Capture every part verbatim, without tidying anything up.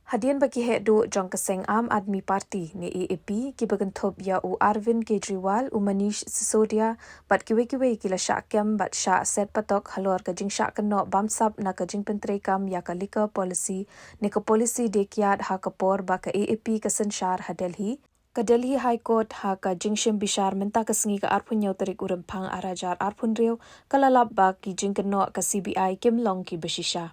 Hadien ba ki heh duh jong ka seng Aam Aadmi Party ne A A P kiba kynthup ïa u Arvind Kejriwal, u Manish Sisodia bad kiwei kiwei ki la shah kem bad shah set patok halor ka jingshah kynnoh bamsap na ka jingpyntreikam ïa ka liquor policy ne ka policy dei kiad ha ka por ba ka A A P ka synshar ha Delhi, ka Delhi High Court ha ka jingshim bishar mynta ka sngi ka arphew hynñiew tarik u Rymphang arhajar arphew hynriew ka la lap ba ki jingkynnoh ka C B I kim long kiba shisha.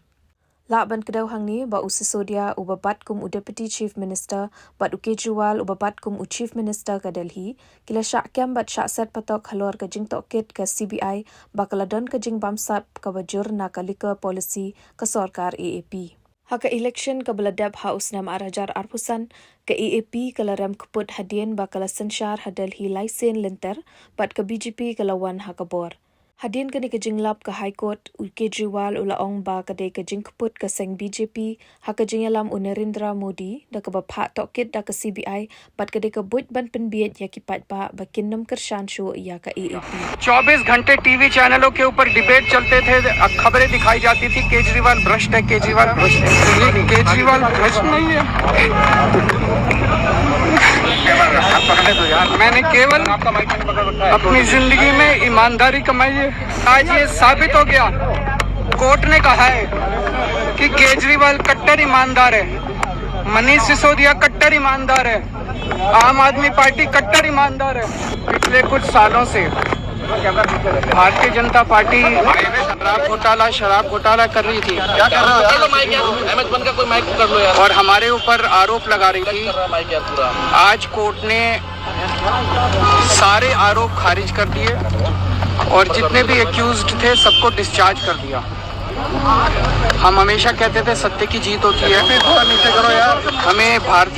Lah ban kdew hangne ba u Sisodia uba bat kum u Deputy Chief Minister bad u Kejriwal uba bat kum u Chief Minister ka Delhi ki la shah kem bad shah set patok halor ka jingtohkit ka C B I ba ka la don ka jingbamsap kaba jur na ka liquor policy ka sorkar A A P. Ha ka election kaba la dep ha u snem arhajar arphew san, ka A A P ka la rem kput hadien ba ka la synshar ha Delhi lai sien lynter bad ka B J P ka la wan ha ka bor. Hadien kane ka jinglap ka High Court, u Kejriwal u la ong ba ka dei ka jingkput ka seng B J P ha ka jingïalam u Narendra Modi da kaba phah tohkit da ka C B I bad ka dei ka buit ban pynbiej ïa ki paidbah ba kin nym kyrshan shuh ïa ka A A P. चौबीस घंटे टीवी चैनलों के ऊपर डिबेट चलते थे, खबरें दिखाई जाती थी, केजरीवाल भ्रष्ट है, केजरीवाल भ्रष्ट है। ये केजरीवाल भ्रष्ट नहीं है। मैंने केवल अपनी जिंदगी में ईमानदारी कमाई है। आज ये साबित हो गया, कोर्ट ने कहा है कि केजरीवाल कट्टर ईमानदार है, मनीष सिसोदिया कट्टर ईमानदार है, आम आदमी पार्टी कट्टर ईमानदार है। पिछले कुछ सालों से भारतीय जनता पार्टी शराब घोटाला, शराब घोटाला कर रही थी। क्या कर रहे हो यार? कर लो माइक यार, एम एच वन का कोई माइक कर लो यार। और हमारे ऊपर आरोप लगा रही थी। कर रहा माइक यार पूरा। आज कोर्ट ने सारे आरोप खारिज कर दिए और जितने भी एक्यूज्ड थे, सबको डिस्चार्ज कर दिया। हम हमेशा कहते थे, सत्य की जीत होती है। हमें भारतीय